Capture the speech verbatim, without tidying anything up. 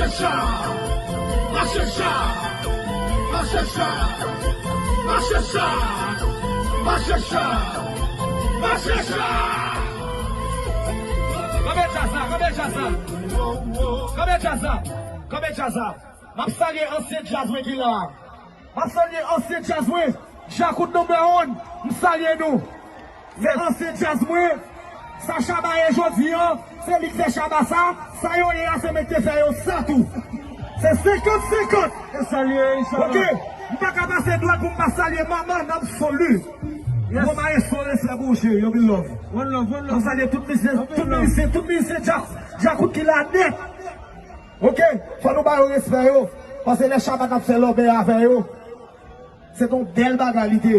Mache cha! Mache cha! Mache cha! Mache cha! Mache cha! Mache cha! Kanpe djaz la, kanpe djaz la. Kanpe djaz la. Kanpe djaz la. M ap salye ansyen djaz mwen ki la. M ap salye ansyen djaz mwen. Djakout number one. M salye nou. Se ansyen djaz mwen. Sa Shabba ye jodi an, se li k fè Shabba sa. Sa yo ye a, se mwen k te fè yo sa tou. Se senkant senkant. E salye, Shabba. Ok. M pa ka pase dwèt pou m pa salye manman n absoli. Yes. Bon, maestro, respè pou ou, cheri. Yo, mil love. One love, one love. M salye tout mizisyen, tout mizisyen, tout mizisyen djaz, djakout ki la nèt. Ok? Fò nou ba yo respè yo. Paske lè Shabba t ap fè lòbèy avè yo, se t on bèl bagay li te.